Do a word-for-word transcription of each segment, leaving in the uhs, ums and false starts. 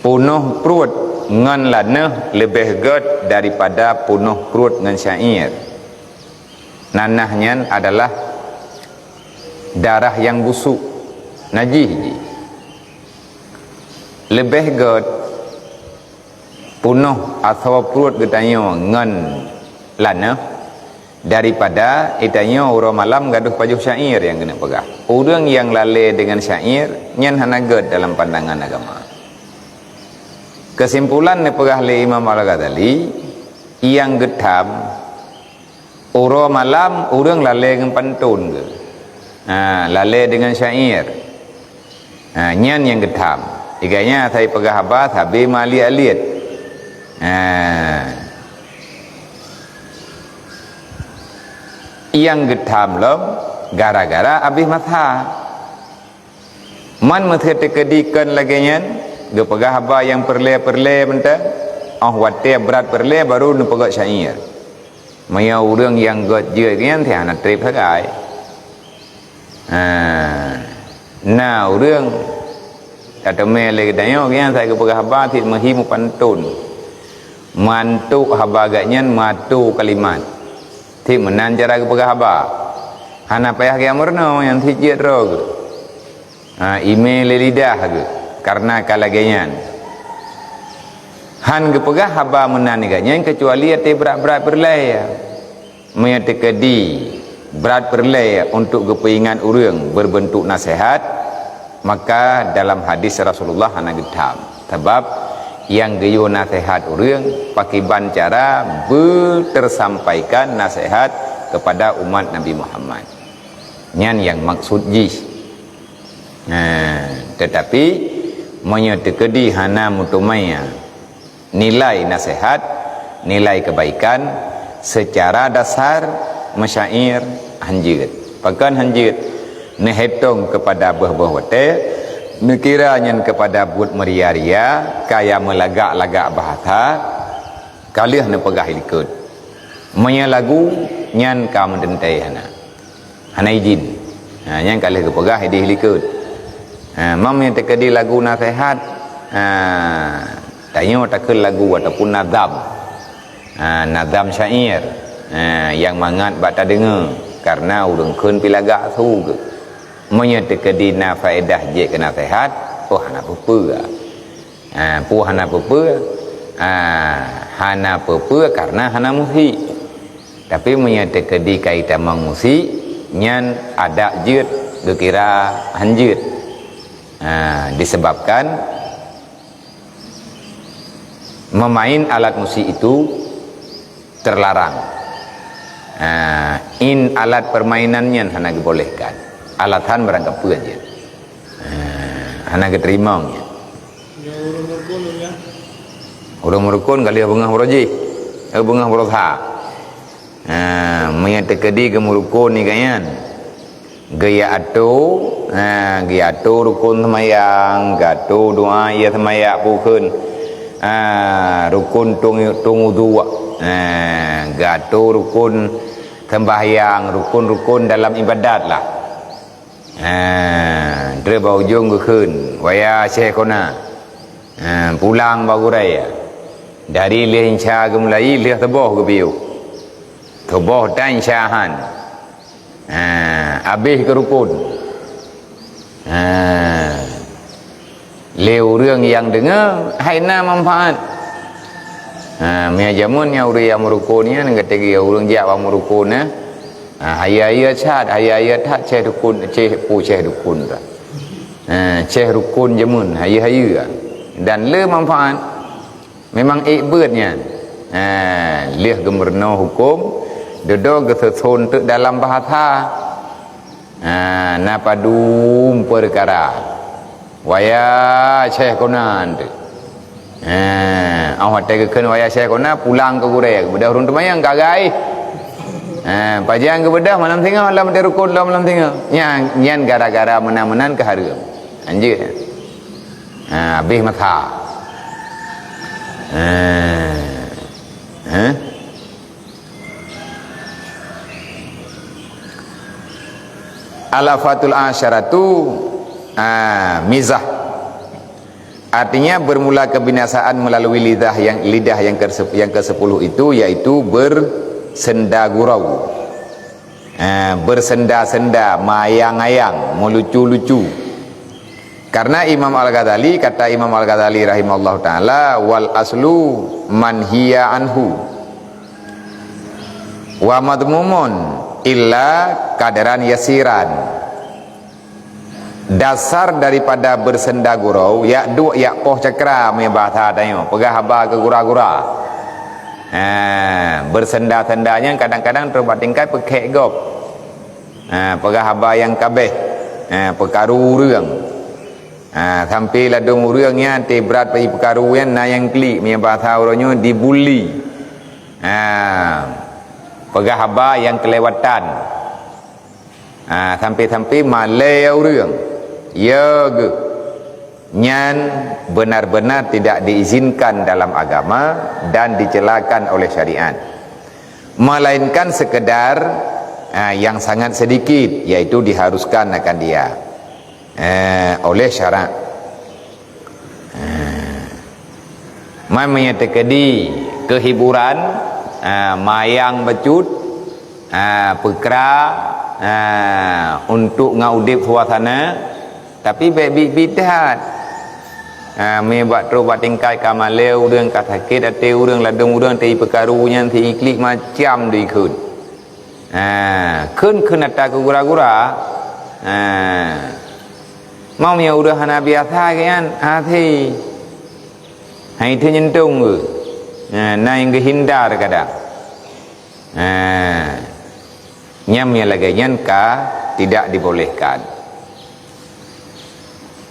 Punoh pruet ngon laneuh leubeh gét daripada punoh pruet ngon syair. Nanah nyan adalah darah nyang busuk, najih jih. Leubeh gét punoh asoe pruet geutanyoe ngon laneuh daripada geutanyoe uroe malam gadôh pajoh syair nyang keuneuk peugah. Ureuëng nyang lalée deungon syair nyan hana gét dalam pandangan agama. Keusimpulan neupeugah lé Imam Al-Ghazali, nyang geutham uroe malam ureuëng lalée ngon pantôn geuh. Ha, lalée deungon syair. Ha, nyan nyang geutham. Iganya sai peugah haba sabe maliet-aliet. Ha. Nyang geutham lom gara-gara abéh masa. Man meusé teukeudi kon lagée nyan, geupeugah haba nyang peureulée-peureulée mantong, óh watée brat peureulée baru neupeugét syair. Meunyoe ureuëng nyang gét jeuet nyan, hana treb sagai. Ha, na ureuëng tateumé lé geutanyoe, nyan sai geupeugah haba cit meuhi meupantôn. Mantuk haba gét nyan meuato kalimat. Cit meunan cara geupeugah haba. Hana payah geumeurunoe nyan cit jeuet droe geuh. Ha, imé lé lidah geuh, kareuna ka lagée nyan. Han geupeugah haba meunan gét nyan keucuali até brat-brat peureulée. Meunyoe teukeudi brat peureulée untuk geupeuingat ureuëng beureubeuntôk naseuhat, maka dalam hadis Rasulullah hana geutham. Sabab nyang geuyue naseuhat ureuëng pakiban cara beuteusampaikan naseuhat keupada umat Nabi Muhammad. Nyan nyang maksud jih. Nah, teutapi meunyoe teukeudi hana meuteumé nilai naseuhat, nilai keubaikan, seucara dasar meusyair hanjeuet. Pakon hanjeuet? Neuhitong keupada boh-boh watée, neukira nyan keupada buet meuria-ria, kaya meulagak-lagak bahasa, ka lheueh neupeugah likot. Meunyoe lagu nyan ka meuteuntée hana. Hana idin. Ha, nyan ka lheueh geupeugah idéh likot. Ha, mam nyang teukeudi lagu naseuhat, ha, tanyoe takheun lagu ataupun nazam. Ha, nazam syair. Ha, nyang mangat bak tadeungoe, kareuna ureuëng kheun pih lagak su geuh. Meunyoe teukeudi na faedah jeuet keu naseuhat, oh hana peue-peue. Ha, peue hana peue-peue? Ha, hana peue-peue kareuna hana musik. Tapi meunyoe teukeudi ka itamong musik, nyan adak jeuet geukira hanjeuet. Ha, disebabkan memain alat musik itu terlarang. Ha, in alat permainan nyan hana geubolehkan. Alasan barangkapeue jeuet. Ha, hana geuteurimong nyan. Ureuëng meurukon ka lheueh beungoh baroe jih, eh, beungoh baroe sa. Ha, meunyoe teukeudi geumeurukon nyan, geuyue atô, ha, geuyue atô rukon seumayang, geuatô doa ie seumayang peue kheun, ha, rukon tueng, tueng udhu, ha, geuatô rukon seumbahyang, rukon-rukon dalam ibadat lah. Ha, treb bak ujong geukheun, "Waya Syekh Kona, ha, pulang bak gurée." Dari lheueh insya geumulai, lheueh teuboh geupiôh. Teuboh tan insya han. Ha, abéh keu rukon. Ha. Lé ureuëng nyang deungoe hai na manfaat. Ha, meunyoe jameun nyan ureuëng nyang meurukon nyan, gata geuh ureuëng jak bak meurukon, eh. Ha, hayeue-hayeue that, hayeue-hayeue that, ceh dukon, ceh pu ceh dukon tu. Ha, ceh rukon jameun, hayeue-hayeue. Dan le manfaat. Memang ék beuet nyan. Ha, lheueh geumeurunoe huköm, dudoe geuseuson teuk dalam bahasa. Ha, na padum peukara. Waya Syekh Kona teuk. Ha, óh watée geukheun waya Syekh Kona, pulang keu gurée, geubeudôh ureuëng teumayang ka gai. Ha, pajan geubeudôh malam singoh lam watée rukon lom malam singoh. Nyan, nyan gara-gara meunan-meunan keu hareuem. Hanjeuet. Ha, abéh masa. Ha. Ha? Al-afatul asyaratu, ah, mizah. Artinya, bermula kebinasaan melalui lidah yang, lidah yang ke-, yang kesepuluh itu, yaitu bersenda gurau. Ha, bersenda-senda, mayang-ayang, meulucu-lucu. Karena Imam Al-Ghazali, kata Imam Al-Ghazali rahimahullahu taala, "Wal aslu manhiya anhu wa madhmumun illa qadran yasiran." Dasar daripada bersenda gurau, yak duek yak poh cakra, meunyoe bahasa tanyoe, peugah haba keu gura-gura. Ha, bersenda-senda nyan kadang-kadang trok bak tingkat peukhek gob. Ha, peugah haba nyang kabeh. Ha, peukaru ureuëng. Ha, sampai ladôm ureuëng nyan teuh brat pai peukaru nyan na nyang klik, meunyoe bahasa uroe nyoe dibully. Ha, peugah haba nyang keulewatan. Ha, sampai-sampai malée ureuëng, ya geuh, nyan benar-benar tidak diizinkan dalam agama dan dicelakan oleh syariat. Melainkan sekedar, ha, yang sangat sedikit, yaitu diharuskan akan dia, eh, oleh syarak. Ha. Man meunyoe teukeudi keu hiburan, ha, mayang bacut, ha, peukra, ha, untuk ngon udeb suasana, tapi bék biet-biet that. Ha, meunyoe bak trok bak tingkat ka malée ureuëng, ka sakét até ureuëng, ladôm ureuëng teuh ipeukaru nyan, teuh iklik macam dikheun. Ha, kheun-kheun ata keu gura-gura. Ha. Meunyoe ureuëng hana biasa geuh nyan, até. Hai teuh nyentong geuh. Ha, na nyang geuhindar kadang. Ha. Nyam nyang lagée nyan ka tidak dibolehkan.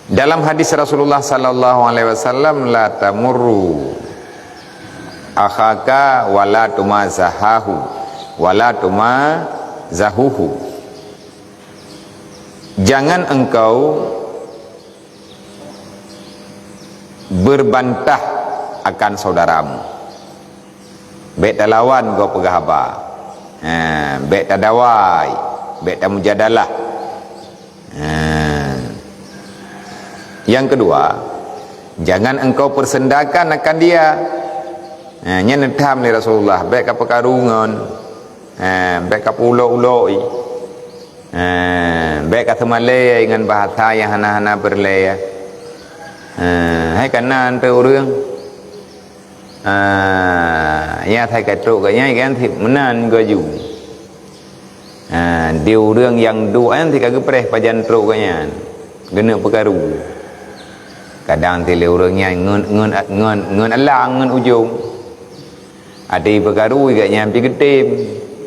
Dalam hadis Rasulullah sallallahu alaihi wasallam, "La tamurru akhaka wa la tumazahahu, wa la tumazahuhu." Jangan engkau berbantah akan saudaramu. Bék talawan gob peugah haba. Ha, bék tadawai, bék tamujadalah. Ha. Yang kedua, jangan engkau persendakan akan dia. Ha, nyan neutham lé Rasulullah, bék ka peukaru ngon. Ha, bék ka peuulok-ulok i. Ha, bék ka seumalée ngon bahasa nyang hana-hana peureulée. Ha, hai kana anteuk ureuëng. Ah, nyang asai ka trok gobnyan, kan, meunan geuaju. Ah, di ureuëng nyang duek nyan ka geupreh pajan trok gobnyan. Geuneuk peukaru. Kadang lé ureuëng nyan ngon, ngon, ngon, ngon alang, ngon ujong. Até peukaru gobnyan pih geutem.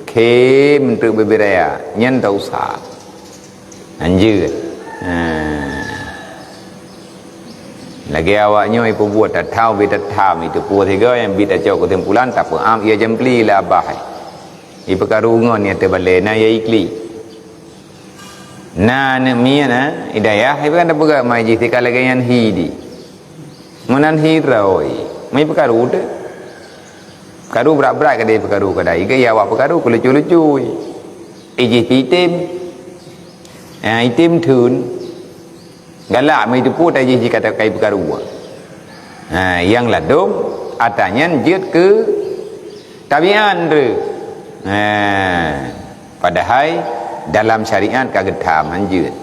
Khém treuk bubé raya. Nyan tak usah. Hanjeuet. Ha. Lagée awak nyoe ipeubuet, tatham ubé tatham, iteupeue sigoe nyang bit tacok keusimpulan, tapeuam ie jeumpli lam babah. Ipeukaru ngon nyang teubalée, na ie iklik. Na aneuëk miet, ha, i dayah, iban tapeugah mai jih tika lagée nyan hi di. Meunan hi droe, mai peukaru teuh. Peukaru brat-brat kadai peukaru kadai. Iga ya awak peukaru keu lucu-lucu. Ijih pih item. Ha, item thon. Galak meuiteupeue tajih jih kata kai peukaru. Ha, nyang ladom, ata nyan jeuet keu tabiat treuk. Ha, padahai dalam syariat ka geutham hanjeuet.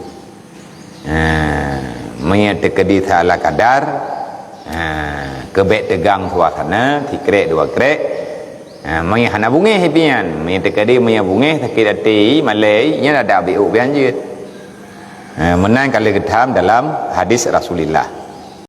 Ha, meunyoe teukeudi salah kadar, ha, keubek teugang suasana, sikrek dua krek. Ha, meunyoe hana bungéh pian, meunyoe teukeudi meunyoe bungéh sakét até, malée, nyan ada biuk bian jeuet. Ha, meunan ka lheueh geutham dalam hadis Rasulullah.